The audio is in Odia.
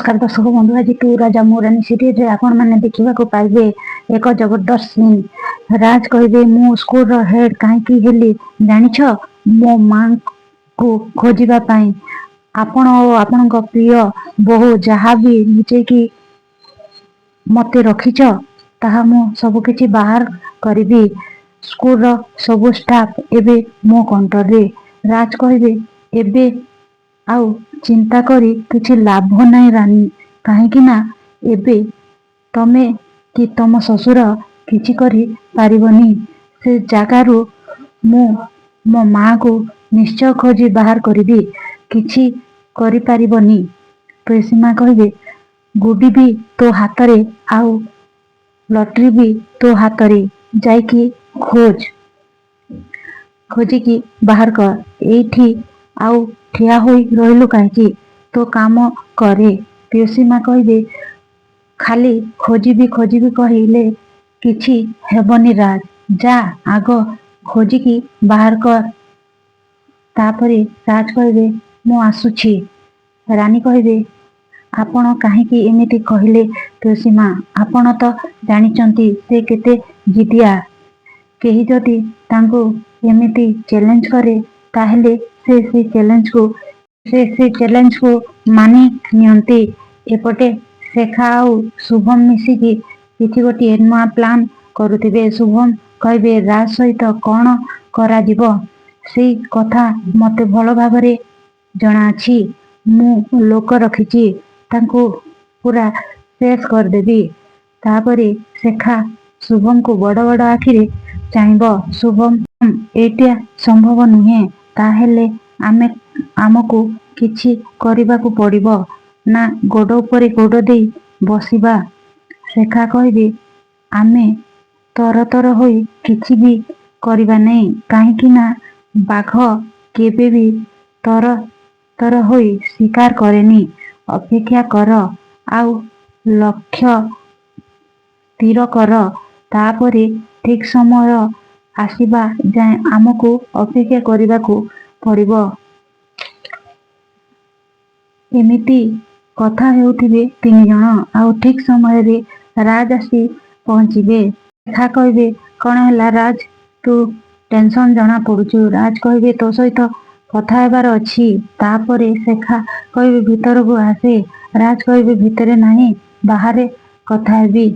ନମସ୍କାର ଦର୍ଶକ ବନ୍ଧୁ, ଆଜି ତୁ ରାଜା ମୁଁ ରାନୀ ସିରିଏଲରେ ଆପଣମାନେ ଦେଖିବାକୁ ପାଇବେ ଏକ ଜବରଦସ୍ତ ସିନ୍। ରାଜ କହିବେ, ମୁଁ ସ୍କୁଲର ହେଡ୍ କାହିଁକି ହେଲି ଜାଣିଛ? ମୋ ମାଙ୍କୁ ଖୋଜିବା ପାଇଁ। ଆପଣ ଓ ଆପଣଙ୍କ ପ୍ରିୟ ବୋହୂ ଯାହା ବି ଲୁଚେଇକି ମତେ ରଖିଛ, ତାହା ମୁଁ ସବୁକିଛି ବାହାର କରିବି। ସ୍କୁଲର ସବୁ ଷ୍ଟାଫ୍ ଏବେ ମୋ କଣ୍ଟ୍ରୋଲରେ। ରାଜ କହିବେ, ଏବେ ଆଉ ଚିନ୍ତା କରି କିଛି ଲାଭ ନାହିଁ ରାନୀ, କାହିଁକି ନା ଏବେ ତମେ କି ତମ ଶ୍ୱଶୁର କିଛି କରି ପାରିବନି। ସେ ଜାଗାରୁ ମୁଁ ମୋ ମାଆକୁ ନିଶ୍ଚୟ ଖୋଜି ବାହାର କରିବି। କିଛି କରିପାରିବନି। ପିଉସୀ କହିବେ, ଗୁଡି ବି ତୋ ହାତରେ ଆଉ ଲଟେରୀ ବି ତୋ ହାତରେ, ଯାଇକି ଖୋଜ, ଖୋଜିକି ବାହାର କର। ଏଇଠି ଆଉ ଠିଆ ହୋଇ ରହିଲୁ କାହିଁକି? ତୋ କାମ କରେ। ପିଉସୀ ମା କହିବେ, ଖାଲି ଖୋଜିବି ଖୋଜିବି କହିଲେ କିଛି ହେବନି ରାଜ, ଯା, ଆଗ ଖୋଜିକି ବାହାର କର। ତାପରେ ରାଜ କହିବେ, ମୁଁ ଆସୁଛି। ରାନୀ କହିବେ, ଆପଣ କାହିଁକି ଏମିତି କହିଲେ ପିଉସୀ ମା? ଆପଣ ତ ଜାଣିଛନ୍ତି ସେ କେତେ ଜିଦିଆ। କେହି ଯଦି ତାଙ୍କୁ ଏମିତି ଚ୍ୟାଲେଞ୍ଜ କରେ, ତାହେଲେ ସେ ସେ ଚ୍ୟାଲେଞ୍ଜକୁ ମାନି ନିଅନ୍ତି। ଏପଟେ ଶେଖା ଆଉ ଶୁଭମ ମିଶିକି କିଛି ଗୋଟିଏ ନୂଆ ପ୍ଲାନ୍ କରୁଥିବେ। ଶୁଭମ କହିବେ, ରାଜ ସହିତ କଣ କରାଯିବ, ସେଇ କଥା ମତେ ଭଲ ଭାବରେ ଜଣାଅଛି। ମୁଁ ଲୋକ ରଖିଛି, ତାଙ୍କୁ ପୁରା ଶେଷ କରିଦେବି। ତାପରେ ଶେଖା ଶୁଭମକୁ ବଡ ବଡ ଆଖିରେ ଚାହିଁବ। ଶୁଭମ, ଏଇଟା ସମ୍ଭବ ନୁହେଁ। ତାହେଲେ ଆମକୁ କିଛି କରିବାକୁ ପଡିବ, ନା ଗୋଡ ଉପରେ ଗୋଡ ଦେଇ ବସିବା? ଶେଖା କହିବେ, ଆମେ ତରତର ହୋଇ କିଛି ବି କରିବା ନାହିଁ, କାହିଁକି ନା ବାଘ କେବେ ବି ତରତର ହୋଇ ଶିକାର କରେନି। ଅପେକ୍ଷା କର ଆଉ ଲକ୍ଷ୍ୟ ସ୍ଥିର କର। ତାପରେ ଠିକ ସମୟ ଆସିବା ଯାଏଁ ଆମକୁ ଅପେକ୍ଷା କରିବାକୁ ପଡିବ। ଏମିତି କଥା ହେଉଥିବେ ତିନି ଜଣ, ଆଉ ଠିକ ସମୟରେ ରାଜ ଆସି ପହଞ୍ଚିବେ। ଶେଖା କହିବେ, କଣ ହେଲା ରାଜ, ତୁ ଟେନସନ ଜଣା ପଡୁଛୁ। ରାଜ କହିବେ, ତୋ ସହିତ କଥା ହେବାର ଅଛି। ତାପରେ ଶେଖା କହିବେ, ଭିତରକୁ ଆସେ। ରାଜ କହିବେ, ଭିତରେ ନାହିଁ, ବାହାରେ କଥା ହେବି।